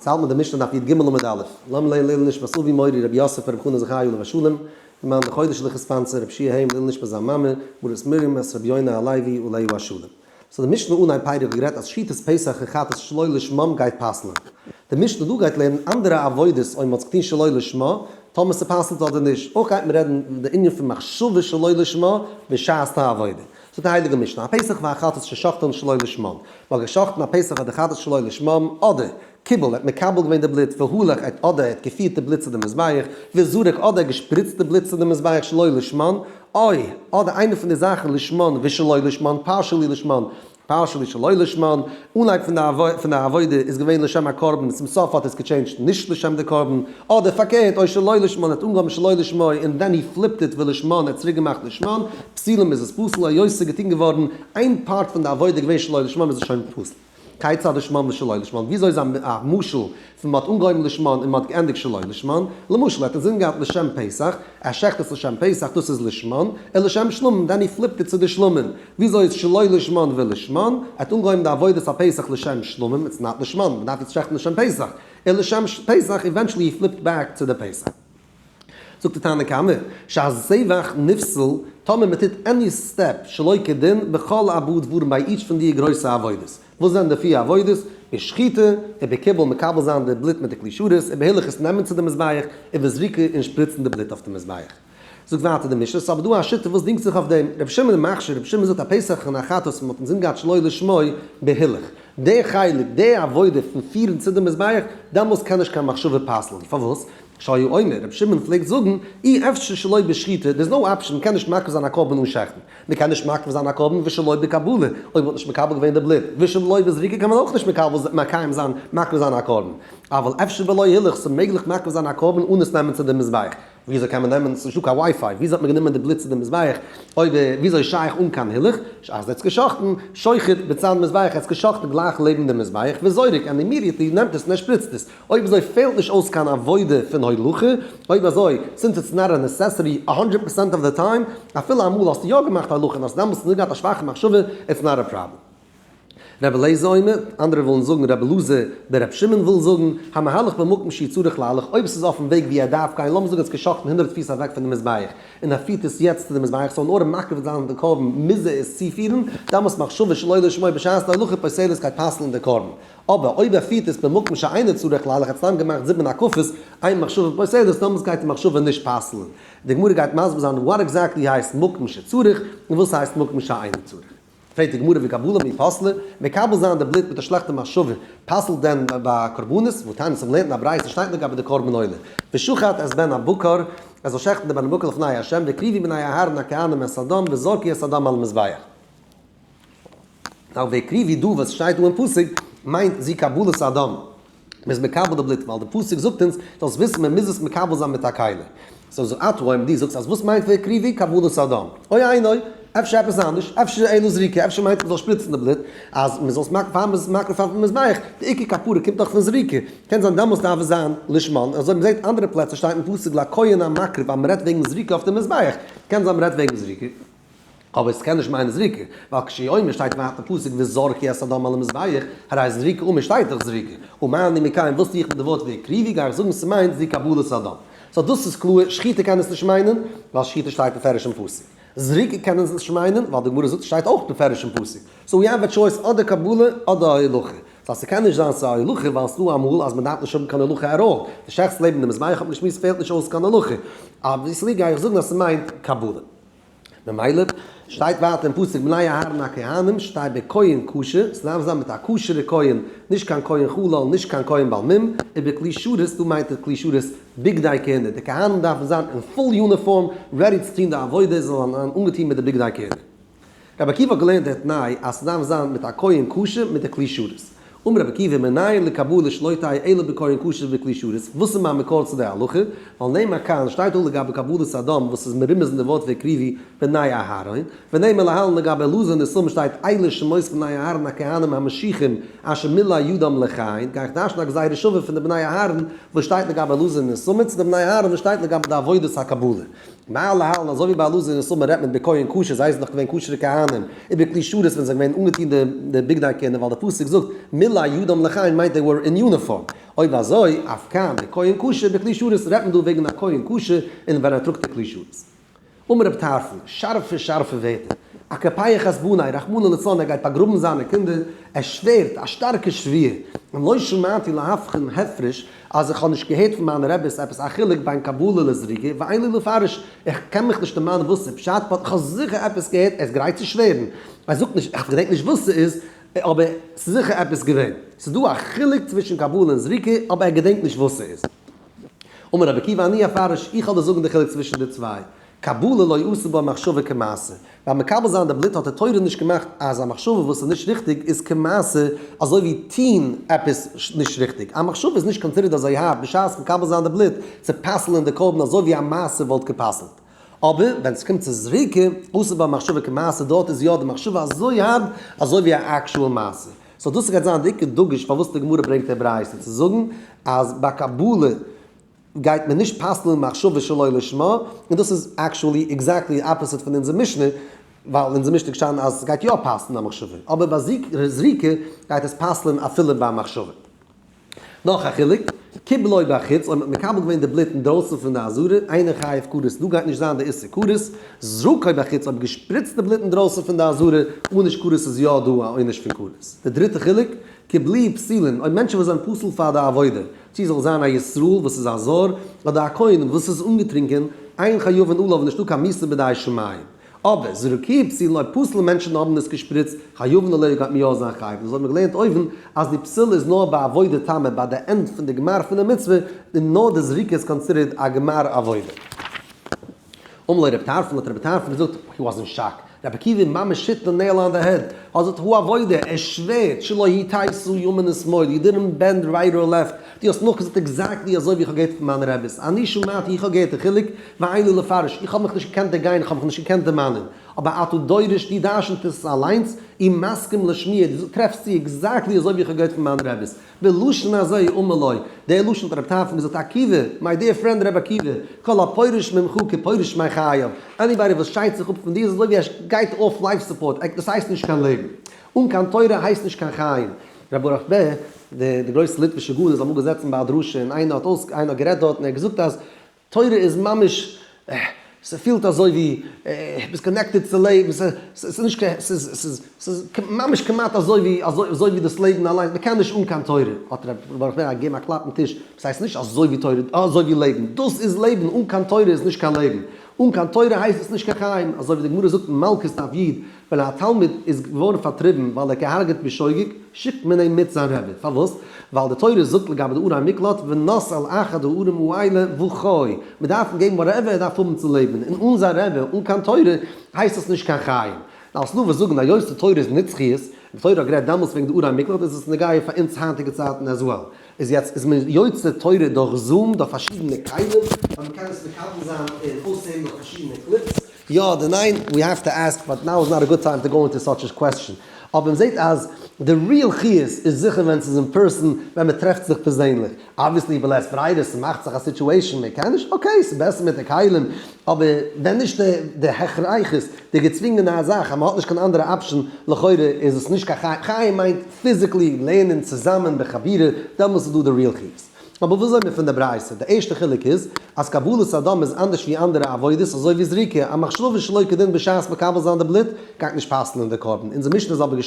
ס'האלט מיט די משנה דף י"ג עמוד א', לאמיר לערנען לעילוי נשמת אבי מורי רבי יוסף ברב חנא זכרי' עליו השלום, למען די חודש'ליכע sponsor רבי שיע היים לעילוי נשמת זיין מאמע מרת מרים בת רבי יונה הלוי עליה השלום. so די משנה אנהייב פרק האט גערעדט אז שחיטת פסח און חטאת שלא לשמם גייט פסל'ן. די משנה דא גייט לערנען אנדערע עבודות אויב מ'האט עס געטון שלא לשמה, טאמער ס'פסל'ט אדער נישט. אויך גייט מען רעדן די ענין פון מחשבה שלא לשמה בשעת העבודה. זאגט די הייליגע משנה, הפסח והחטאת ששחטן שלא לשמן, מ'האט געשחטן א פסח אדער חטאת שלא לשמם, אדער, קיבל, ער האט מקבל געווען די בלוט, והלך, ער האט אדער ער האט געפירט די בלוט צו די מזבח, וזרק, אדער ער האט געשפריצט די בלוט צו די מזבח שלא לשמן, אוי, אדער איינע פון די זאכן לשמן ושלא לשמן, partially לשמן, partially שלא לשמן, אנהייב פון די עבודה איז געווען לשם הקרבן, צום סוף האט עס גע change ט נישט לשם די קרבן, אדער פארקערט אוי שלא לשמן האט אנגעהויבן שלא לשמו און then he flipped it ולשמן ער האט צוריק געמאכט לשמן, פסולים איז עס פסול היות ס'איז געטון געווארן איין part פון די עבודה געווען שלא לשמן איז עס שוין פסול. כיצד לשמן ושלא לשמן, וויאזוי איז א משל פון מ'האט אנגעהויבן לשמן און מ'האט געענדיגט שלא לשמן, למשל ער האט אינזין געהאט לשם פסח, ער שעכט עס לשם פסח דאס איז לשמן, און לשם שלמים then he flipped it צו די שלמים, וויאזוי איז שלא לשמן ולשמן, ער האט אנגעהויבן די עבודת הפסח לשם שלמים, it's not לשמן, מ'דארף יעצט שעכטן לשם פסח, און לשם פסח eventually he flipped back צו די פסח. זאגט די תנא קמא, שהזבח נפסל, טאמער מען טוט any step שלא כדין בכל ארבעה דברים ביי each פון די גרויסע עבודות. וואס זענען די פיר עבודות? בשחיטה, ובקיבול מקבל זיין די בלוט מיט די כלי שרת, ובהילוך נעמען צו די מזבח, ובזריקה און שפריצן די בלוט אויף די מזבח. זאגט ווייטער די משנה, ס'איז אבער דא א שיטה וואס דינגט זיך אויף דעם, רבי שמעון מכשיר, רבי שמעון זאגט א פסח און א חטאת וואס מ'האט אינזין געהאט שלא לשמו בהילוך. די חלק, די עבודה פון פירן צו די מזבח, דעמאלס קען נישט קיין מחשבה פסל'ן. פארוואס? שהיה אומר, רבי שמעון פלעגט זאגן, אי אפשר שלא בשחיטה, there is no option, מ'קען נישט מקריב זיין א קרבן אן שעכטן. מ'קען נישט מקריב זיין א קרבן ושלא בקבלה, אויב מ'האט נישט מקבל געווען די בלוט, ושלא בזריקה קען מען אויך נישט מקיים זיין מקריב זיין א קרבן. אבל אפשר בלא הילוך, ס'איז מעגליך מקריב זיין א קרבן אן עס נעמען צו די מזבח. וויאזוי קען מען נעמען, ס'איז נישטא קיין WiFi, וויאזוי האט מען גענומען די בלוט צו די מזבח, אויב וויאזוי איז שייך אן קיין הילוך, אז ער האט עס געשחט'ן, שוחט בצד מזבח, ער האט עס געשחט'ן גלייך לעבן די מזבח, וזורק, and immediately נעמט עס און ער שפריצט עס, אויב אזוי פעלט נישט אויס קיין עבודה פון הולכה, אויב אזוי, since it's not a necessity a hundred percent of the time, אפילו אמאל האסטו יא געמאכט הולכה און האסט דעמאלטס נאר געהאט א שוואכע מחשבה, it's not a problem. רבי אליעזר אומר, אנדערע ווילן זאגן רבי אלעזר ברבי שמעון וויל זאגן, המהלך במקום שצריך להלך, אויב עס איז אויפן וועג ווי ער דארף גיין, לאמיר זאגן ער האט געשאכטן הונדרעט פיס אוועק פון די מזבח, און ער פירט עס יעצט צו די מזבח, so in order מקריב זיין די קרבן מוז ער עס צופירן, דאמאלס מחשבה שלא לשמו בשעת ההולכה פוסלת גייט פסל'ן די קרבן. אבער אויב ער פירט עס במקום שאינו צריך להלך האט סתם געמאכט זיבן הקפות, אין מחשבה פוסלת, דאמאלס גייט די מחשבה נישט פסל'ן. די גמרא גייט מסביר זיין what exactly הייסט מקום שצריך, און וואס הייסט מקום שאינו צריך. פרעגט די גמרא וקבלה מי פסלה, מקבל זיין די בלוט מיט א שלעכטע מחשבה פסל'ט דען ביי קרבנות, והתניא מ'לערנט אין א ברייתא שטייט לגבי די קרבן עולה, ושחט את בן הבקר, ער זאל שעכטן די בן הבקר לפני ה', והקריבו בני אהרן הכהנים את הדם וזרקו את הדם על המזבח. now והקריבו דא וואס שטייט דא אין פסוק מיינט זי קבלת הדם. מען איז מקבל די בלוט ווייל די פסוק זאגט אונז זאלסט וויסן מען מוז עס מקבל זיין מיט א כלי. so זאג אתה אומר דו זאגסט אז וואס מיינט והקריבו קבלת הדם? או אינו, אפשר עפעס אנדערש, אפשר אלא זריקה, אפשר מיינט מען זאל שפריצן די בלוט, אז מען זאל עס מקריב פאר מען איז עס מקריב פארן מזבח, די עיקר כפרה קומט דאך פון זריקה, קען זיין דעמאלס דארף עס זיין לשמן, אזוי מען זעט אנדערע פלעצער שטייט אין פסוק לכהן המקריב אז מען רעדט וועגן זריקה אויף די מזבח, קען זיין מען רעדט וועגן זריקה. אבער עס קען נישט מיינען זריקה, ווייל כשהוא אומר שטייט ווייטער אין פסוק וזרקו את הדם על המזבח, הרי זריקה אמור שטייט דאך זריקה, ומה אני מקיים וואס טו איך מיט די ווארט והקריבו גיי איך זאגן ס'מיינט זו קבלת הדם. so דאס איז קלאר, שחיטה קען עס נישט מיינען, ווייל שחיטה שטייט מפורש אין פסוק. זריקה קען עס נישט מיינען, ווייל די גמרא זאגט ס'שטייט אויך מפורש אין פסוק. so we have a choice אדער קבלה אדער הולכה. so ס'קען נישט זיין ס'איז א הולכה ווייל ס'דא אמאל אז מ'דארף נישט האבן קיין הולכה at all. די שעכטסט לעבן די מזבח האט מען געשמועסט פעלט נישט אויס קיין הולכה. obviously גיי איך זאגן אז ס'מיינט קבלה. ממילא שטייט ווייטער אין פסוק בני אהרן הכהנים שטייט בכהן כשר, ס'דארף זיין מיט א כשר'ע כהן, נישט קיין כהן חלל, נישט קיין כהן בעל מום, ובכלי שרת, דא מיינט ער כלי שרת בגדי כהונה, די כהנים דארפן זיין אין full uniform ready צו טון די עבודה, זיי זאלן זיין אנגעטון מיט די בגדי כהונה. רבי עקיבא האט געלערנט די תנאי אז ס'דארף זיין מיט א כהן כשר מיט די כלי שרת. אמר רבי עקיבא מנין לקבלה שלא תהא אלא בכהן כשר ובכלי שרת, וואס איז מיין מקור צו די הלכה? ווייל נאמר כאן שטייט דא לגבי קבלת הדם וואס איז מרומז אין די ווארט והקריבו בני אהרן, ונאמר להלן לגבי אלעזר און איתמר שטייט אלה שמות בני אהרן הכהנים המשיחים אשר מילא ידם לכהן, גיי איך דרש'ן א גזירה שווה פון די בני אהרן וואס שטייט לגבי אלעזר און איתמר צו די בני אהרן וואס שטייט לגבי די עבודת הקבלה. מה להלן אזוי ווי ביי אלעזר און איתמר רעדט מען בכהן כשר זיי זענען דאך געווען כשר'ע כהנים, ובכלי שרת ווען זיי זענען געווען אנגעטון די בגדי כהונה ווייל די פסוק זאגט מילא. מילא ידם לכהן מיינט they were in uniform. אויב אזוי, אף כאן, בכהן כשר, בכלי שרת, רעדט מען דא וועגן א כהן כשר און ווען ער טראגט די כלי שרת. אמר רבי טרפון, שארפע שארפע ווערטער, אקפח את בני, רחמנא לצלן ער גייט באגראבן זיינע קינדער, ער שווערט א שטארקע שבועה, אם לא שמעתי להבחין הפרש, אז איך האב נישט געהערט פון מיינע רעביס עפעס א חילוק בין קבלה לזריקה, ואין לי לפרש, איך קען מיך נישט דערמאנען וואס ס'איז פשט, but איך האב זיכער עפעס געהערט, ער איז גרייט צו שווערן, ער זאגט נישט, איך געדענק נישט וואס ס'איז, אבער ס'איז זיכער עפעס געווען. ס'איז דא א חילוק צווישן קבלה און זריקה, אבער ער געדענקט נישט וואס ס'איז. אמר רבי עקיבא אני אפרש, איך וועל דיר זאגן די חילוק צווישן די צוויי. קבלה לא עשה בה מחשבה כמעשה. ביים מקבל זיין די בלוט האט די תורה נישט געמאכט אז א מחשבה וואס איז נישט ריכטיג איז כמעשה אזוי ווי טוהן עפעס נישט ריכטיג. א מחשבה איז נישט considered אזוי הארב בשעת מקבל זיין די בלוט צו פסל'ען די קרבן אזוי ווי א מעשה וואלט גע'פסל'ט. אבער ווען ס'קומט צו זריקה, עשה בה מחשבה כמעשה, דארט איז יא די מחשבה אזוי הארב אזוי ווי א actual מעשה. so דאס גייט זיין די עיקר דגוש פארוואס די גמרא ברענגט די ברייתא צו זאגן אז ביי קבלה גייט מען נישט פסל'ן מחשבה שלא לשמה, און דאס איז actually exactly opposite פון אונזער משנה, ווייל אין אונזער משנה איז געשטאנען אז עס גייט יא פסל'ן א מחשבה, אבער ביי זריקה גייט עס פסל'ן אפילו ביי מחשבה. נאך א חילוק, קיבלו בחוץ, אויב מען האט מקבל געווען די בלוט אינדרויסן פון די עזרה, אינו חייב כרת, דא גייט נישט זיין די איסור כרת, זרקו בחוץ, אויב געשפריצט די בלוט אינדרויסן פון די עזרה, עונש כרת איז יא דא א עונש פון כרת. די דריטע חילוק, קיבלוהו פסולין, אויב מענטשן וואס זענען פסול פאר די עבודה, צי זאל זיין א ישראל וואס איז א זר, אדער א כהן וואס איז אנגעטרונקען, אין חייבין עליו נישטא קיין מיתה בידי שמים. אבער זרקוהו פסולין אויב פסול'ע מענטשן האבן עס געשפריצט, חייבין עליו גייט מען יא זיין חייב. דאס האט מען געלערנט אויבן אז די פסול איז נאר ביי עבודה תמה ביי די end פון די גמר פון די מצוה, און נאר די זריקה איז considered א גמר עבודה. אמר לו רבי טרפון האט רבי טרפון געזאגט, he was in shock, רבי עקיבא ממש hit the nail on the head, ער זאגט הוא עבודה, ער שווערט, שלא הטית ימין ושמאל, you didn't bend right or left, דו האסט נאכגעזאגט exactly אזוי ווי איך האב געהערט פון מיינע רעביס, אני שמעתי איך האב געהערט די חילוק, ואין לי לפרש, איך האב מיך נישט געקענט דערגיין, איך האב מיך נישט געקענט דערמאנען, אבער אתה דורש, דו דרשנ'ט עס אליינס, ומסכים לשמועה, דו טרעפסט צו exactly אזוי ווי איך האב געהערט פון מיינע רעביס. בלשון הזה אמר לו, דער לשון האט רבי טרפון געזאגט עקיבא, my dear friend רבי עקיבא, כל הפורש ממך כפורש מחייו, anybody וואס שיידט זיך אפ פון דיר איז אזוי ווי ער גייט אויף life support, דאס הייסט נישט קיין לעבן. אן קיין תורה הייסט נישט קיין חיים. רבי ברוך בער, דער גרויסער ליטווישער גאון איז אמאל געזעצן ביי א דרשה און איינער האט אויס איינער האט גערעדט דארט און ער האט געזאגט אז תורה איז ממש, ס'פילט אזוי ווי ביסט connected צו לעבן, ס'איז נישט קיין, ס'איז ס'איז ממש כמעט אזוי ווי אזוי ווי דאס לעבן אליינס, מ'קען נישט אן קיין תורה, האט ר' ברוך בער געגעבן א קלאפ אין טיש, דאס הייסט נישט אזוי ווי תורה, אזוי ווי לעבן, דאס איז לעבן, אן קיין תורה איז נישט קיין לעבן, אן קיין תורה הייסט עס נישט קיין חיים, אזוי ווי די גמרא זאגט אין מלקות דף י', ווען א תלמיד איז געווארן פארטריבן ווייל ער האט געהארגעט בשוגג, שיקט מען אים מיט זיין רבי. פארוואס? ווייל די תורה זאגט לגבי די ערי מקלט, ונס אל אחד הערים האלה וחי, מען דארף אים געבן whatever ער דארף האבן צו לעבן, און אן זיין רבי, אן קיין תורה, הייסט עס נישט קיין חיים. נאר ס'דא וואס זאגן היות די תורה איז נצחיות, די תורה האט גערעדט דעמאלטס וועגן די ערי מקלט, איז עס נוגע פאר אונז היינטיגע צייטן as well. איז יעצט איז מען יוצא תורה דורך Zoom, דורך פארשידענע כלים, אז מען קען עס מקבל זיין און אויסהערן דורך פארשידענע clips. יא אדער ניין, we have to ask, but now is not a good time to go into such a question. אבער מען זעט אז די real חיות איז זיכער ווען ס'איז אין person, ווען מען טרעפט זיך פערזענליך. obviously בלית ברירה, ס'מאכט זיך א situation מען קען נישט, okay ס'איז בעסער מיט די כלים, אבער ווען נישט די הכרח, די געצווינגענע זאך אז מען האט נישט קיין אנדערע option, לכאורה איז עס נישט קיין חיים. חיים מיינט physically לערנען צוזאמען בחבירה, דעמאלס איז דא די real חיות. אבער וואס זעהן מיר פון די ברייתא? די ערשטע חילוק איז, אז קבלת הדם איז אנדערש ווי אנדערע עבודות, אזוי ווי זריקה, א מחשבה שלא כדין בשעת מקבל זיין די בלוט, גייט נישט פסל'ן די קרבן. אונזער משנה איז אבער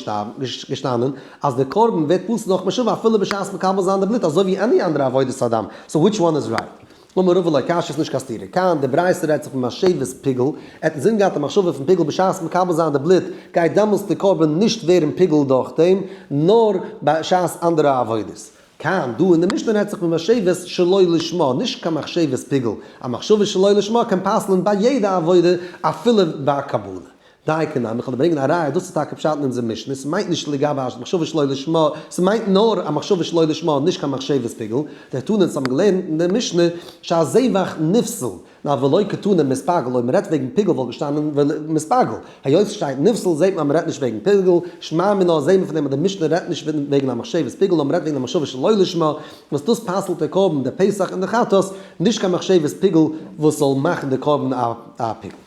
געשטאנען אז די קרבן ווערט פסול נאך מחשבה אפילו בשעת מקבל זיין די בלוט, אזוי ווי any אנדערע עבודת הדם. so which one is right? אמר רבא לא קשיא איז נישט קיין סתירה. כאן, די ברייתא רעדט זיך פון מחשבת פיגול, ער האט אינזין געהאט א מחשבה פון פיגול בשעת מקבל זיין די בלוט, גייט דעמאלטס די קרבן נישט ווערן פיגול דורכדעם, נאר בשעת אנדערע עבודות. כאן, דא אין די משנה רעדט זיך פון מחשבת שלא לשמה, נישט קיין מחשבת פיגול. א מחשבה שלא לשמה קען פסל'ן ביי יעדע עבודה, אפילו ביי קבלה. דייקא נמי, איך וועל דיר ברענגען א ראיה, דאס איז טאקע פשט אין אונזער משנה, ס'מיינט נישט לגבי א מחשבה שלא לשמה, ס'מיינט נאר א מחשבה שלא לשמה, נישט קיין מחשבת פיגול. דתניא אונז האבן געלערנט אין די משנה שהזבח נפסל, נאר ולא קתני מתפגל, אויב מ'רעדט וועגן פיגול וואלט געשטאנען מתפגל, היות ס'שטייט נפסל זעט מען אז מ'רעדט נישט וועגן פיגול, שמע מינה זעט מען פון דעם אז די משנה רעדט נישט וועגן א מחשבת פיגול נאר מ'רעדט וועגן א מחשבה שלא לשמה, וואס דאס פסל'ט די קרבן די פסח און די חטאת, נישט קיין מחשבת פיגול וואס זאל מאכן די קרבן א פיגול.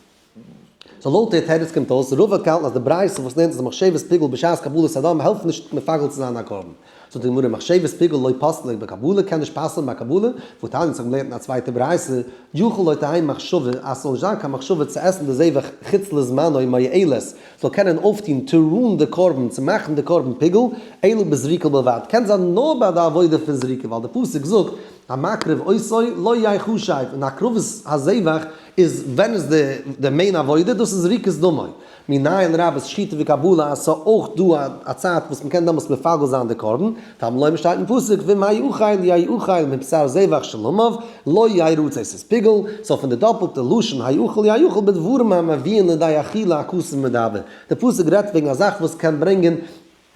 so לויט די תירוץ קומט אויס, רבא האט געהאלטן אז די ברייתא וואס לערנט אז מחשבת פיגול בשעת קבלת הדם העלפט נישט מפגל צו זיין א קרבן. זאגט די גמרא מחשבת פיגול לא פסלה בקבלה קען נישט פסל'ן ביי קבלה, והתניא אונז האבן געלערנט אין א צווייטע ברייתא, יכול לא תהא מחשבה אז ס'זאל נישט זיין קיין מחשבה צו עסן די זבח חוץ לזמנו מועלת, זאל קענען אויפטון to ruin די קרבן צו מאכן די קרבן פיגול, אלא בזריקה בלבד, קען זיין נאר ביי די עבודה פון זריקה ווייל די פסוק זאגט המקריב אותו לא יחשב און הקרבת הזבח איז ווען איז די main עבודה דאס איז זריקת דמו. מנין לרבות שחיטה וקבלה אז ס'איז אויך דא א צייט וואס מ'קען דעמאלטס מפגל זיין די קרבן, תלמוד לומר שטייט אין פסוק ואם היאכל יאכל מבשר זבח שלמיו לא ירצה ס'איז פיגול, סאו פון די דאפלטע לשון היאכל יאכל בדברים המביאין לידי אכילה הכתוב מדבר, די פסוק רעדט וועגן א זאך וואס קען ברענגען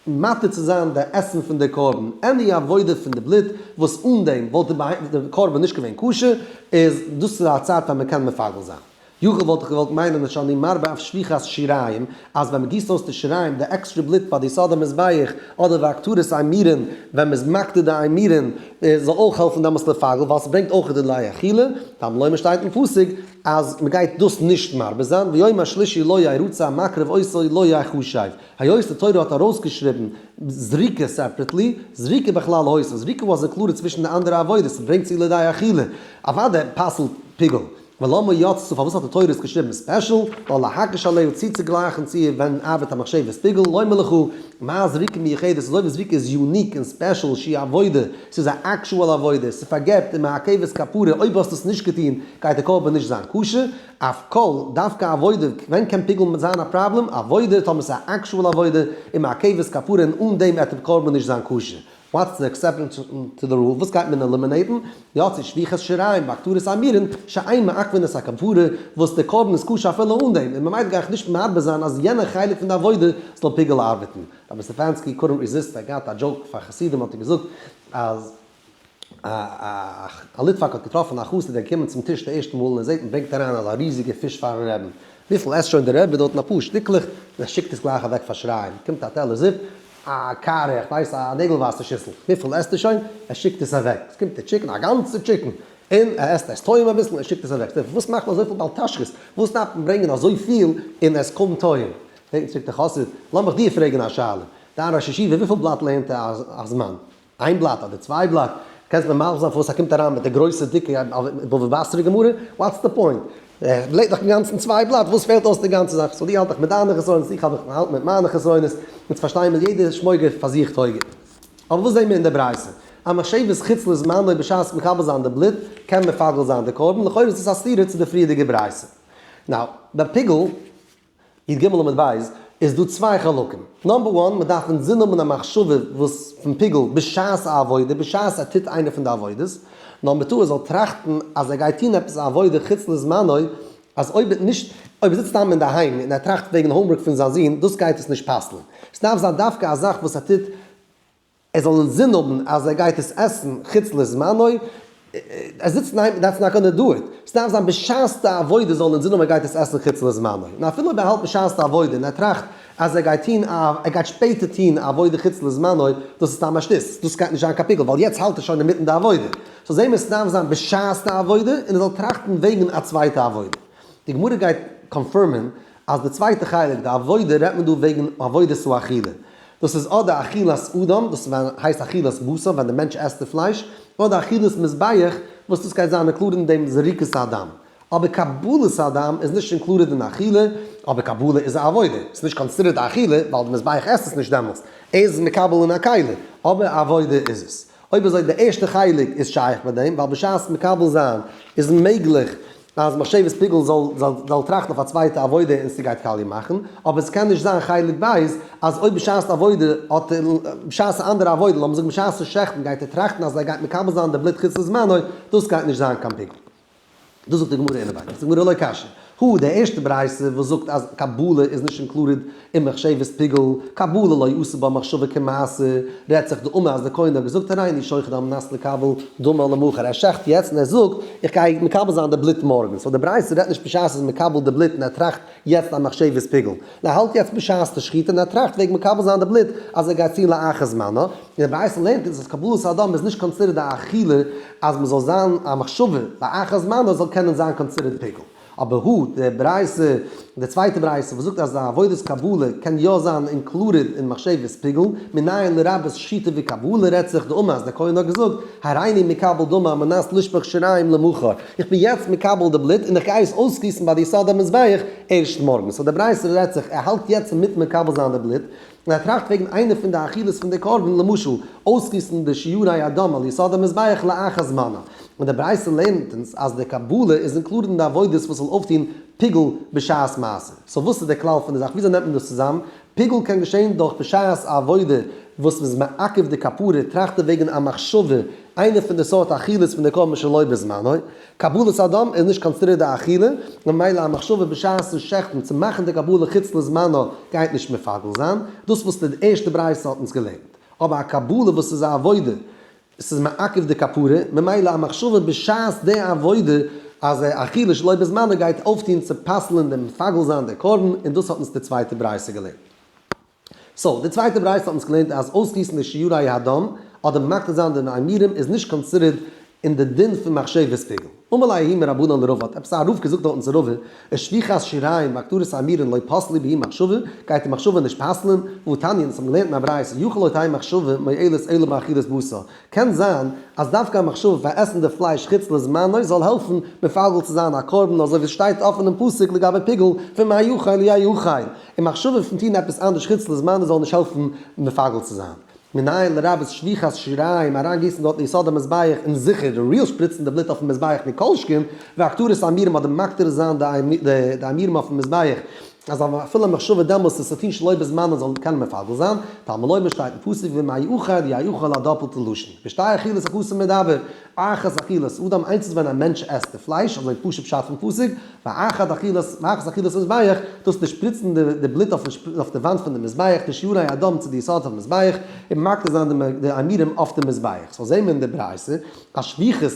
מתיר צו זיין די עסן פון די קרבן, any עבודה פון די בלוט וואס אן דעם וואלט די קרבן נישט געווען כשר, איז דאס איז א צייט ווען מ'קען מפגל זיין. יכול וואלט איך געוואלט מיינען אז שאני מרבה אויף שפיכת שיריים, אז ווען מ'גיסט אויס די שיריים, די עקסטרע בלוט ביי די יסוד המזבח, אדער והקטרת אימורין, ווען מ'איז מקטיר די אימורין, זאל אויך העלפן דעמאלטס לפגל, ווייל ס'ברענגט אויך די לידי אכילה, תלמוד לומר שטייט אין פסוק אז מ'גייט דאס נישט מרבה זיין, ויום השלישי לא ירצה המקריב אותו לא יחשב. היות די תורה האט ארויסגעשריבן זריקה separately, זריקה בכלל היתה, זריקה was included צווישן די אנדערע עבודות, ס'ברענגט צו לידי אכילה, אוודאי פסל'ט פיגול. ולמה יצתה פארוואס האט די תורה עס געשריבן special? ווייל להקיש עליה צוצוגלייכן צו איר ווען ארבעט א מחשבת פיגול, לומר לך, מה זריקה מיוחדת, אזוי ווי זריקה איז unique און special שהיא עבודה, ס'איז א actual עבודה, ס'פארגעבט ומעכבת כפרה, אויב האסטו עס נישט געטון גייט די קרבן נישט זיין כשר, אף כל, דווקא עבודה, ווען קען פיגול זיין א פראבלעם? עבודה, טאמער ס'איז א actual עבודה, ומעכבת כפרה און אן דעם עט די קרבן נישט זיין כשר. What's the exception to the rule? וואס גייט מען eliminate ן? יצא שפיכת שיריים והקטרת אימורין שאין מעכבין את הכפרה, וואס די קרבן איז כשר אפילו אן דעם, און ממילא גיי איך נישט מרבה זיין אז יענע חלק פון די עבודה זאל פיגול ארבעטן. רבי סטעפאנסקי couldn't resist, ער האט געהאט א joke פאר חסידים האט ער געזאגט אז א ליטוואק האט געטראפן א חסיד ער איז געקומען צום טיש די ערשטע מאל און ער זעט מען ברענגט אריין אזא ריזיגע פיש פארן רעבן, וויפיל עסט שוין די רבי דארטן אפאר שטיקלעך און ער שיקט עס גלייך אוועק פאר שיריים, קומט א טעלער זופ, א קארע, איך ווייס א נעגל וואסער שיסל, וויפיל עסט ער שוין? ער שיקט עס אוועק, עס קומט די chicken, א גאנצע chicken, און ער עסט עס טועם אביסל און ער שיקט עס אוועק, וואס מאכט מען אזויפיל בעל תשחית? וואס דארף מען ברענגען אזויפיל און עס קומט טועם? פרעגט צוריק דער חסיד, לאמיך דיר פרעגן א שאלה, דיין ראש ישיבה וויפיל בלאט לערנט ער א זמן? איין בלאט אדער צוויי בלאט? קענסט מיר מסביר זיין פארוואס ער קומט אריין מיט די גרויסע דיקע בבא בתרא גמרא? What's the point? ער לערנט דאך אינגאנצן צוויי בלאט, וואס פעלט אויס די גאנצע זאך? So דו האלט דיך מיט דיינע חסרונות, איך האלט מיך מיט מיינע חסרונות, אונז פארשטייען מיר יעדער שמויגער פאר זיך טויג ער. אבער וואס זעהן מיר אין די ברייתא? א מחשבת חוץ לזמנו בשעת מקבל זיין די בלוט, קען מפגל זיין די קרבן, לכאורה איז דאס א סתירה צו די פריערדיגע ברייתא. Now, ביי פיגול. י ג עמוד ב' איז דא צוויי חלקים, number one מען דארף אינזין האבן א מחשבה וואס פון פיגול בשעת א עבודה בשעת ער טוט איינע פון די עבודות, number two ער זאל טראכטן אז ער גייט טון עפעס א עבודה חוץ לזמנו אז אויב נישט אויב ער זיצט סתם אינדערהיים און ער טראכט וועגן homework פון זיין זון דאס גייט עס נישט פסל'ן, ס'דארף זיין דווקא א זאך וואס ער טוט ער זאל אינזין האבן אז ער גייט עס עסן חוץ לזמנו, ער זיצט ניין that's not gonna do it, ס'דארף זיין בשעת די עבודה זאל אינזין האבן ער גייט עס עסן חוץ לזמנו, און אפילו אויב ער האלט בשעת די עבודה און ער טראכט אז ער גייט טון א ער גייט שפעטער טון א עבודה חוץ לזמנו, דאס איז סתם א שטות, דאס גייט נישט זיין קיין פיגול ווייל יעצט האלט ער שוין אינמיטן די עבודה, so זעהן מיר ס'דארף זיין בשעת די עבודה און ער זאל טראכטן וועגן א צווייטע עבודה. די גמרא גייט confirm ען אז די צווייטע חלק, די עבודה, רעדט מען דא וועגן עבודת האכילה. דאס איז אדער אכילת אדם, דאס הייסט אכילת בשר ווען די מענטש עסט די פלייש, אדער אכילת מזבח וואס דאס גייט זיין included אין דעם זריקת הדם. אבער קבלת הדם איז נישט included אין אכילה, אבער קבלה איז א עבודה. ס'איז נישט considered א אכילה ווייל די מזבח עסט עס נישט דעמאלטס, ער איז מקבל אין א כלי, אבער א עבודה איז עס. אויב אזוי די ערשטע חלק איז שייך ביי דעם, ווייל בשעת מקבל זיין איז מעגליך אז מחשבת פיגול זאל טראכטן אויף א צווייטע עבודה און ס'גייט קאליע מאכן, אבער ס'קען נישט זיין חלק ב' אז אויב בשעת עבודה האט ער, בשעת א אנדערע עבודה, לאמיר זאגן בשעת'ן שעכטן גייט ער טראכטן אז ער גייט מקבל זיין די בלוט חוץ לזמנו, דאס גייט נישט זיין קיין פיגול. דאס זאגט די גמרא אינעווייניג, זאגט די גמרא לא קשיא, הא די ערשטע ברייתא וואס זאגט אז קבלה איז נישט included אין מחשבת פיגול, קבלה לא עשה בה מחשבה כמעשה, רעדט זיך דאמר אז די כהן האט געזאגט הריני שוחט על מנת לקבל דמה למחר, ער שעכט יעצט און ער זאגט איך גיי מקבל זיין די בלוט מארגן, so די ברייתא רעדט נישט בשעת ער איז מקבל די בלוט און ער טראכט יעצט א מחשבת פיגול, ער האלט יעצט בשעת די שחיטה און ער טראכט וועגן מקבל זיין די בלוט אז ער גייט טון לאחר זמנו, און די ברייתא לערנט אונז אז קבלת הדם איז נישט considered א אכילה אז מען זאל זיין א מחשבה לאחר זמנו זאל קענען זיין considered פיגול. אבער הא, די ברייתא, די צווייטע ברייתא וואס זאגט אז די עבודת קבלה קען יא זיין included אין מחשבת פיגול, מנין לרבות שחיטה וקבלה רעדט זיך דאמר אז דער כהן האט געזאגט, הריני מקבל דמה על מנת לשפוך שיריים למחר, איך בין יעצט מקבל די בלוט און איך גיי עס אויסגיסן ביי די יסוד המזבח ערשט מארגן. so די ברייתא רעדט זיך, ער האלט יעצט אינמיטן מקבל זיין די בלוט, און ער טראכט וועגן איינע פון די אכילות פון די קרבן, למשל, אויסגיסן די שיורי הדם על יסוד המזבח לאחר זמנה. און די ברייתא לערנט אונז אז די קבלה איז included אין די עבודות וואס זאל אויפטון פיגול בשעת מעשה. so וואס איז די כלל פון די זאך? וויאזוי נעמט מען דאס צוזאם? פיגול קען געשען דורך בשעת א עבודה וואס מ'איז מעכב די כפרה, טראכט ער וועגן א מחשבה, איינע פון די סארט אכילות פון די קרבן שלא בזמנו. קבלת הדם איז נישט considered א אכילה, ממילא א מחשבה בשעת'ן שעכטן צו מאכן די קבלה חוץ לזמנו גייט נישט מפגל זיין, דאס וואס די ערשטע ברייתא האט אונז געלערנט. אבער א קבלה וואס איז א עבודה, עס איז מעכב די כפרה, ממילא א מחשבה בשעת די עבודה אז אכילה שלא בזמנו גייט אויפטון צו פסל'ן דעם מפגל זיין די קרבן, און דאס האט אונז די צווייטע ברייתא געלערנט. so, די צווייטע ברייתא האט אונז געלערנט אז אויסגיסן די שיורי הדם אדער מקטיר זיין די אימורים איז נישט considered אין די דין פון מחשבת פיגול. אמר ליה ההוא מרבנן לרבא האט עפעס א רב געזאגט דארטן צו רבא, ושפיכת שיריים והקטרת אימורין לא פסלי בהו מחשבה, גייט די מחשבה נישט פסל'ן, והא תניא, אונז האבן געלערנט אין א ברייתא, יכול לא תהא מחשבה מועלת אלא באכילת בשר, קען זיין אז דווקא א מחשבה פאר עסן די פלייש חוץ לזמנו זאל העלפן מפגל צו זיין א קרבן אזוי ווי עס שטייט אפן אין פסוק לגבי פיגול פון מה יאכל יאכל, און מחשבה פון טון עפעס אנדערש חוץ לזמנו זאל נישט העלפן מפגל צו זיין. מנין לרבות שפיכת שיריים אריינגיסן דארט אין יסוד המזבח און זיכער real שפריצן די בלוט אויפן מזבח מכל שכן והקטרת אימורים אדער מקטיר זיין די אימורים אויפן מזבח אז אפילו א מחשבה דעמאלס עס צו טון שלא בזמנו זאל קענען מפגל זיין, תלמוד לומר שטייט אין פסוק ומה יאכל יאכל א דאפלטע לשון, בשתי אכילות הכתוב מדבר, אחת אכילת אדם איינס איז ווען א מענטש עסט די פלייש, אזוי פשוט פשט פון פסוק, ואחת אכילת ואחת אכילת מזבח, דאס די שפריצן די בלוט אויף די וואנט פון די מזבח, די שיורי הדם צו די יסוד אויפן מזבח, און מקטיר זיין די אימורים אויף די מזבח. so זעהן מיר אין די ברייתא אז שפיכות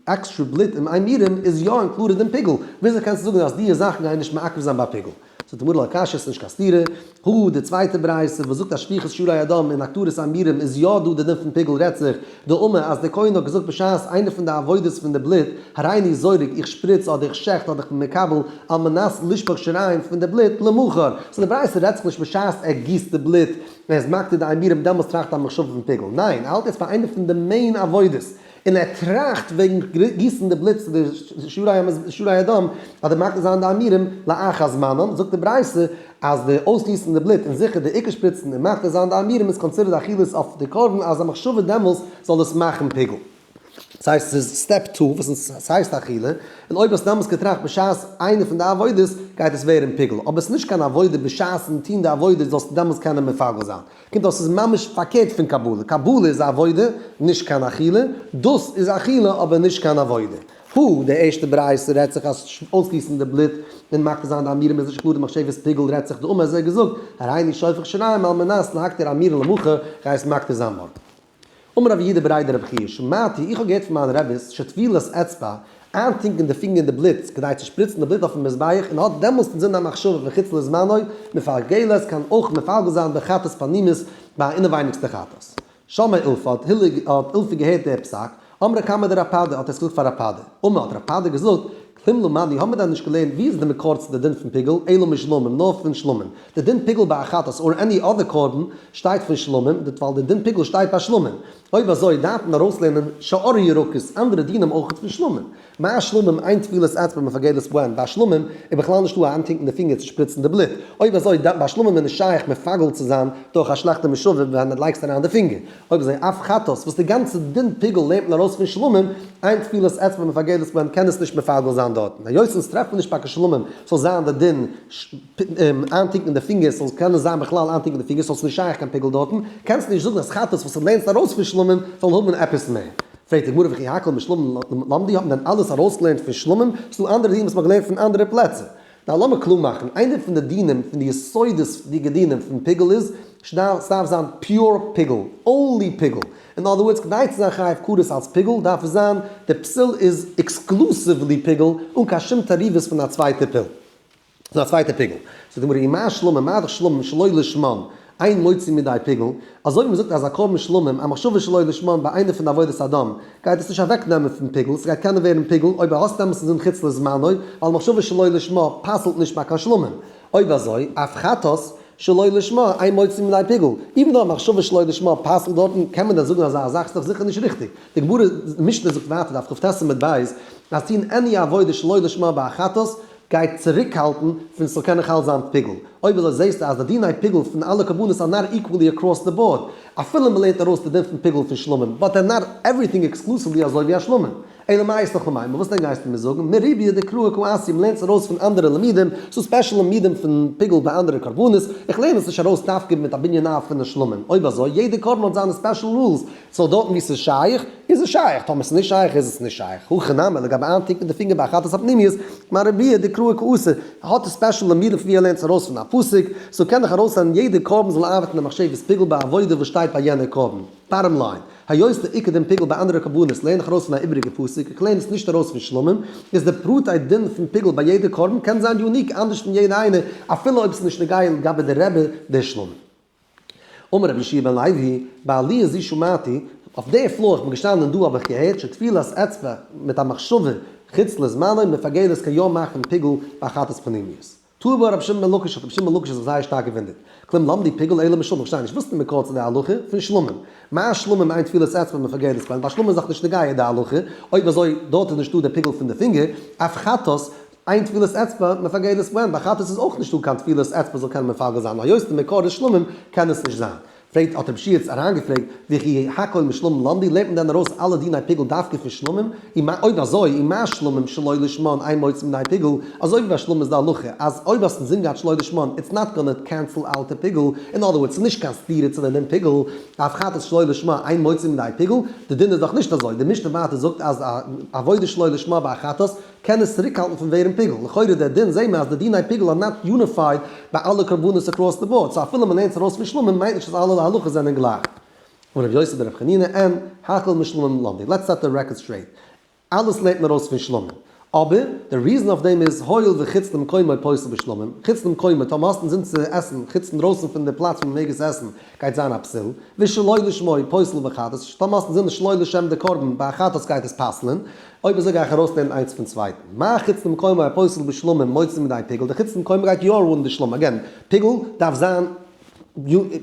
עקסטרע בלוט אין אימורים איז יא included אין פיגול, וויאזוי קענסטו זאגן אז דיע זאכן גייען נישט מעכב זיין ביי פיגול? זאגט די גמרא לא קשיא ס'איז נישט קיין סתירה, הא די צווייטע ברייתא וואס זאגט אז שפיכות שיורי הדם און הקטרת אימורים איז יא דא די דין פון פיגול רעדט זיך דאמר אז דער כהן האט געזאגט בשעת איינע פון די עבודות פון די בלוט הריני זורק איך שפריץ אדער איך שעכט אדער איך בין מקבל על מנת לשפוך שיריים פון די בלוט למחר, so די ברייתא רעדט זיך נישט בשעת ער גיסט די בלוט און ער איז מקטיר די אימורים דעמאלס טראכט א מחשבה פון פיגול, ניין ער האלט יעצט ביי איינע פון די main עבודות און ער טראכט וועגן גיסן די בלוט צו די שיורי הדם אדער מקטיר זיין די אימורים לאחר זמנם, זאגט די ברייתא אז די אויסגיסן די בלוט און זיכער די עיקר שפריצן און מקטיר זיין די אימורים איז considered אכילות אויף די קרבן אז א מחשבה דעמאלס זאל עס מאכן פיגול. ס'הייסט ס'איז step two וואס ס'הייסט אכילה, און אויב האסט דעמאלס געטראכט בשעת איינע פון די עבודות גייט עס ווערן פיגול, אבער ס'איז נישט קיין עבודה בשעת'ן טון די עבודה זאלסטו דעמאלס קענען מפגל זיין. קומט אויס ס'איז ממש פארקערט פון קבלה, קבלה איז א עבודה נישט קיין אכילה, דאס איז אכילה אבער נישט קיין עבודה. הא, די ערשטע ברייתא רעדט זיך אז אויסגיסן די בלוט און מקטיר זיין די אימורים איז נישט קלאר די מחשבת פיגול רעדט זיך דאמר אזוי געזאגט, הריני שופך שיריים על מנת להקטיר אימורין למחר, גיי עס מקטיר זיין מארגן. אמר רב יהודה בריה דרב חייא, שמעתי, איך האב געהערט פון מיינע רביס, שטבילת אצבע, איינטונקען די פינגער אין די בלוט, כדי צו שפריצן די בלוט אויפן מזבח, און האט דעמאלסט אינזין א מחשבה פון חוץ לזמנו, מפגלת, קען אויך מפגל זיין בחטאת פנימית, ביי א אינעווייניגסטע חטאת. שמע אילפא, האט האט אילפא געהערט די פסק, אמרה קמיה דרב פדא, האט ער עס געזאגט פאר רב פדא. אמר, האט רב פדא געזאגט, כלום למדנו, האבן מיר דען נישט געלערנט ווי איז די מקור צו די דין פון פיגול, אלא משלמים, נאר פון שלמים. די דין פיגול ביי א חטאת or any other קרבן שטייט פון שלמים, די ווייל די דין פיגול שטייט ביי שלמים. אויב אזוי דארף מען ארויסלערנען שאר ירקות, אנדערע דינים אויך פון שלמים. מה שלמים אין טבילת אצבע מפגלת בהן, ביי שלמים איז בכלל נישטא א איינטונקן די פינגער צו שפריצן די בלוט, אויב אזוי ביי שלמים איז נישט שייך מפגל צו זיין דורך א שלעכטע מחשבה ווען דו לייגסט אריין די פינגער. אויב אזוי אף חטאת וואס די גאנצע דין פיגול לערנט מען ארויס פון שלמים, אין טבילת אצבע מפגלת בהן קען עס נישט מפגל זיין דארטן, היות אונז טרעפן נישט ביי קיין שלמים זאל זיין די דין איינטונקן די פינגער ס'זאל קענען זיין בכלל איינטונקן די פינגער סאו ס'נישט שייך קיין פיגול דארטן, קענסט נישט זאגן אז חטאת וואס דו לערנסט ארויס פון שלמים זאל האבן עפעס מער. פרעגט די גמרא וכי הכל משלמים למדו האט מען דען אלעס ארויסגעלערנט פון שלמים? ס'דא אנדערע דינים וואס מ'האט געלערנט פון אנדערע פלעצער. נאר לאמיר קלאר מאכן, איינער פון די דינים, פון די יסודות'דיגע דינים פון פיגול איז, ס'דארף זיין pure פיגול, only פיגול. אין other words, כדי צו זיין חייב כרת אלס פיגול, דארף עס זיין, די פסול איז exclusively פיגול, אן קיין שום תערובות פון א צווייטע פיל. פון א צווייטע פיגול. זאגט די גמרא, ומה שלמים, מה דאך שלמים שלא לשמן. אין מוציא מידי פיגול, אזוי ווי מ'זאגט אז א קרבן שלמים, א מחשבה שלא לשמה ביי איינע פון די עבודת הדם, גייט עס נישט אוועק נעמען פון פיגול, ס'גייט קענען ווערן פיגול אויב האסט דעמאלטס אינזין חוץ לזמנו, ווייל מחשבה שלא לשמה פסל'ט נישט ביי קיין שלמים. אויב אזוי, אף חטאת שלא לשמה אין מוציא מידי פיגול, even though א מחשבה שלא לשמה פסל'ט דארטן, קען מען דען זאגן אזא זאך? ס'איז דאך זיכער נישט ריכטיג. די גמרא, משנה זאגט ווייטער, דף כט עמוד ב', אז טון any עבודה שלא לשמה ביי א חטאת, גייט צוריקהאלטן פון ס'זאל קענען חל זיין פיגול. אויב אזוי זעסטו אז די דיני פיגול פון אלע קרבנות are not equally across the board, אפילו מ'לערנט ארויס די דין פון פיגול פון שלמים, but they're not everything exclusively אזוי ווי א שלמים. אלא מאי איז נאך למימר, וואס דען גייסטו מיר זאגן? מריביא דקראי קאתי, מ'לערנט עס ארויס פון אנדערע לימודים, ס'דא special לימודים פון פיגול ביי אנדערע קרבנות, איך לערן עס נישט ארויס דווקא מיט א בנין אב פון די שלמים. אויב אזוי, יעדע קרבן האט זיינע special rules, so דארטן וואו ס'איז שייך, איז עס שייך, טאמער ס'איז נישט שייך איז עס נישט שייך. הכא נמי, לגבי איינטונקען די פינגער ביי חטאת הפנימיות, מריביא דקראי קאתי, האט עס special לימודים פון ווי ער לערנט עס ארויס פון א פסוק, so קען איך ארויסלערנען יעדע קרבן זאל ארבעטן די מחשבת פיגול ביי עבודה וואס שטייט ביי יענע קרבן. bottom line, היות די עיקר דין פיגול ביי אנדערע קרבנות לערן איך ארויס פון א איבעריגע פסוק, איך לערן עס נישט ארויס פון שלמים, איז די פרטי דין פון פיגול ביי יעדע קרבן קען זיין unique אנדערש פון יעדע איינע, אפילו אויב עס איז נישט נוגע לגבי די רבי די שלמים. אמר רבי יהושע בן לוי, בעליה זו שמעתי, אויף די floor איך בין געשטאנען און דא האב איך געהערט שטבילת אצבע מיט א מחשבה חוץ לזמנו מפגלת קען יא מאכן פיגול ביי חטאת פנימיות. תהא בה רבי שמעון בן לקיש האט רבי שמעון בן לקיש זיך זייער שטארק געוואונדערט. כלום למדו פיגול אלא משלמים, איך פארשטיי נישט וואס איז די מקור צו די הלכה פון שלמים? מה שלמים אין טבילת אצבע מפגלת בהן, ביי שלמים איז דאך נישט נוגע די הלכה, אויב אזוי דארט איז נישטא די פיגול פון די פינגער, אף חטאת אין טבילת אצבע מפגלת בהן, ביי חטאת איז אויך נישטא קיין טבילת אצבע זאל קענען מפגל זיין, היות די מקור איז שלמים קען עס נישט זיין. פרעגט האט רבי שיעץ אריינגעפרעגט, וכי הכל משלמים למדו, לערנט מען דען ארויס אלע דיני פיגול דווקא פון שלמים? אויב אזוי, ומה שלמים שלא לשמן אין מוציא מידי פיגול, אזוי ווי ביי שלמים איז די הלכה אז אויב האסט אינזין געהאט שלא לשמן it's not gonna cancel out די פיגול, אין other words ס'איז נישט קיין סתירה צו די דין פיגול, אף חטאת שלא לשמה אין מוציא מידי פיגול, די דין איז דאך נישט אזוי, די משנה ווייטער זאגט אז א עבודה שלא לשמה ביי א חטאת קען עס צוריקהאלטן פון ווערן פיגול. לכאורה דער דין זעהן מיר אז די דיני פיגול are not unified ביי אלע קרבנות across the board, so אפילו מ'לערנט עס ארויס פון שלמים מיינט נישט אז אלע הלכות זענען גלייך. אמר רבי יוסי ברבי חנינא אין הכל משלמים למדו, let's set the record straight, אלעס לערנט מען ארויס פון שלמים, אבער די reason אויף דעם איז הואיל וחוץ למקומו פוסל בשלמים, חוץ למקומו, טאמער האסט אינזין צו עסן חוץ אינדרויסן פון די פלאץ וואו מ'מעג עס עסן, גייט זיין א פסול, ושלא לשמו פוסל בחטאת, טאמער האסט אינזין שלא לשם די קרבן ביי א חטאת גייט עס פסל'ען, אויב אזוי גיי איך ארויסלערנען איינס פון צווייטן. מה חוץ למקומו הפוסל בשלמים מוציא מידי פיגול, די חוץ למקומו גייט יא אן די שלמים, again, פיגול דארף זיין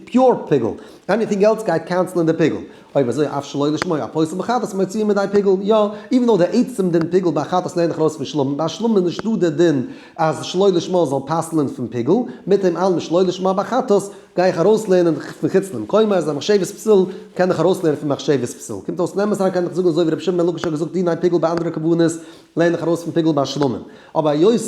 pure פיגול, anything else גייט cancel ען די פיגול. אויב אזוי אף שלא לשמו הפוסל בחטאת מוציא מידי פיגול, יא, even though די עצם דין פיגול ביי חטאת לערן איך ארויס פון שלמים, ביי שלמים איז נישטא די דין אז שלא לשמה זאל פסל'ען פון פיגול, מיט דעם אלעם שלא לשמה ביי חטאת גיי איך ארויסלערנען פון חוץ למקומו אז א מחשבת פסול קען איך ארויסלערנען פון מחשבת פסול. קומט אויס נעם עס אריין קען איך זאגן אזוי ווי רבי שמעון בן לקיש האט געזאגט דיני פיגול ביי אנדערע קרבנות לערן איך ארויס פון פיגול ביי שלמים. אבער היות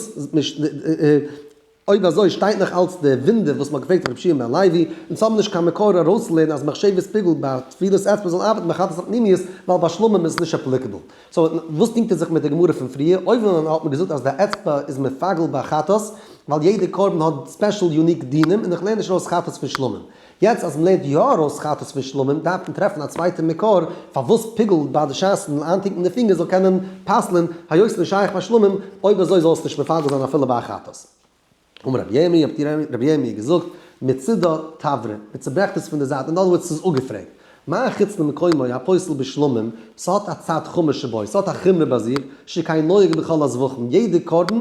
אויב אזוי שטייט נאך אלץ די וואונדער וואס מ'האט געפרעגט רבי שמעון בן לוי, אונז האבן נישט קיין מקור ארויסצולערנען אז מחשבת פיגול ביי טבילת אצבע זאל ארבעטן ביי חטאת הפנימיות ווייל ביי שלמים איז עס נישט applicable. so וואס דינגט ער זיך מיט די גמרא פון פריער? אויבן אן האט מען געזאגט אז די אצבע איז מפגל ביי חטאת, ווייל יעדע קרבן האט special unique דינים און איך לערן נישט ארויס חטאת פון שלמים. יעצט אז מ'לערנט יא ארויס חטאת פון שלמים דארף מען טרעפן א צווייטע מקור פארוואס פיגול ביי די שעת'ן איינטונקן די פינגער זאל קענען פסל'ן היות ס'נישט שייך ביי שלמים, אויב אזוי זאל עס נישט מפגל זיין אפילו ביי א חטאת. אמר רבי ירמי', האט רבי ירמי' געזאגט, מצידה תברא, מ'צוברעכט עס פון די זייט, אין other words ס'איז אפגעפרעגט. מה חוץ למקומו הפוסל בשלמים, ס'האט א צד חמור שבו, ס'האט א חומרא ביי זיך, שכן נוהג בכל הזבחים, יעדע קרבן,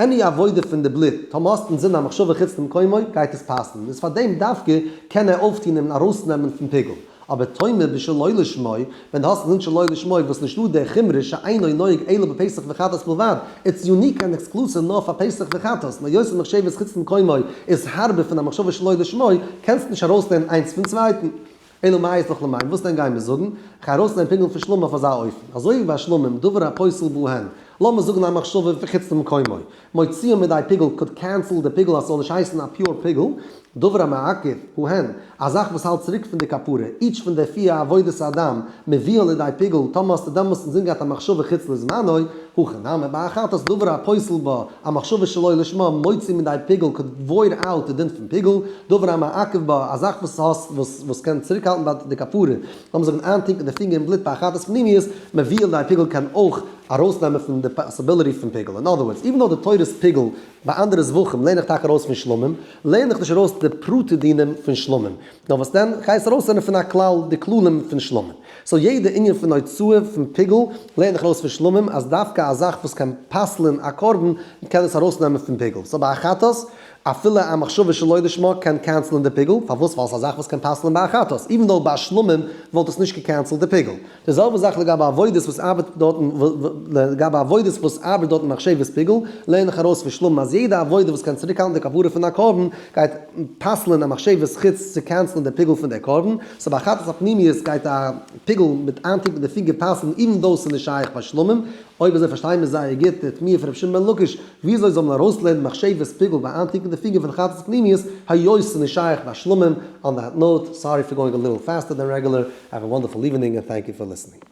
any עבודה פון די בלוט, טאמער האסט אינזין א מחשבה חוץ למקומו, גייט עס פסל'ן, איז פאר דעם דווקא קען ער אויפטון און ארויסנעמען פון פיגול. אבער תאמר בשלא לשמו, ווען דו האסט אינזין שלא לשמו וואס נישטא דער חומרא שאינו נוהג אלא בפסח וחטאת בלבד, it's unique and exclusive נאר פאר פסח וחטאת, און היות מחשבת חוץ למקומו איז הארבער פון א מחשבה שלא לשמו, קענסטו נישט ארויסלערנען איינס פון צווייטן. אלא מאי איז דאך למיין, וואס דען גייען מיר זאגן? כ'גיי ארויסנעמען פיגול פון שלמים אויף אזא אופן, אזוי ווי ביי שלמים, דבר הפוסל בהן, לאמיר זאגן א מחשבה פון חוץ למקומו, מוציאה מידי פיגול could cancel די פיגול אז ס'זאל נישט הייסן א pure פיגול, דבר המעכב בהן, א זאך וואס האלט צוריק פון די כפרה, each פון די פיר עבודות הדם, מביאה לידי פיגול, טאמער האסטו דעמאלסט אינזין געהאט א מחשבה חוץ לזמנו, הכא נמי ביי א חטאת דבר הפוסל בה, א מחשבה שלא לשמה, מוציא מידי פיגול could void out די דין פון פיגול, דבר המעכב בה, א זאך וואס האסט וואס וואס קען צוריקהאלטן ביי די כפרה, לאמיר זאגן איינטונקען די פינגער אין בלוט ביי א חטאת פנימיות, מביאה לידי פיגול קען אויך ארויסנעמען פון די possibility פון פיגול. אין other words, even though די תורת פיגול ביי אנדערע זבחים לערן איך טאקע ארויס פון שלמים, לערן איך נישט ארויס די פרטי דינים פון שלמים. נאר וואס דען, כ'גיי עס ארויסלערנען פון א כלל, די כללים פון שלמים. so יעדע ענין פון הוצאה פון פיגול לערן איך ארויס פון שלמים אז דווקא א זאך וואס קען פסל'ען א קרבן קען עס ארויסנעמען פון פיגול. so ביי א חטאת, אפילו א מחשבה שלא לשמה קען cancel ען די פיגול, פארוואס? ווייל ס'איז א זאך וואס קען פסל'ען ביי א חטאת, even though ביי שלמים וואלט עס נישט גע cancel ט די פיגול. די זעלבע זאך לגבי עבודות וואס ארבעט דארטן, לגבי עבודות וואס ארבעט דארטן מחשבת פיגול, לערן איך ארויס פון שלמים אז יעדע עבודה וואס קען צוריקהאלטן די כפרה פון א קרבן, גייט פסל'ען א מחשבת חוץ צו cancel ען די פיגול פון דער קרבן, so ביי חטאת הפנימיות גייט א פיגול מיט איינטונקען די פינגער פסל'ן even though ס'איז נישט שייך ביי שלמים. אויב אזוי פארשטייען מיר זייער גוט די תמיהה פון רבי שמעון בן לקיש, וויאזוי זאל מען ארויסלערנען מחשבת פיגול ביי איינטונקען די פינגער פון חטאת פנימיות, היות ס'איז נישט שייך ביי שלמים. On that note, sorry for going a little faster than regular, have a wonderful evening and thank you for listening.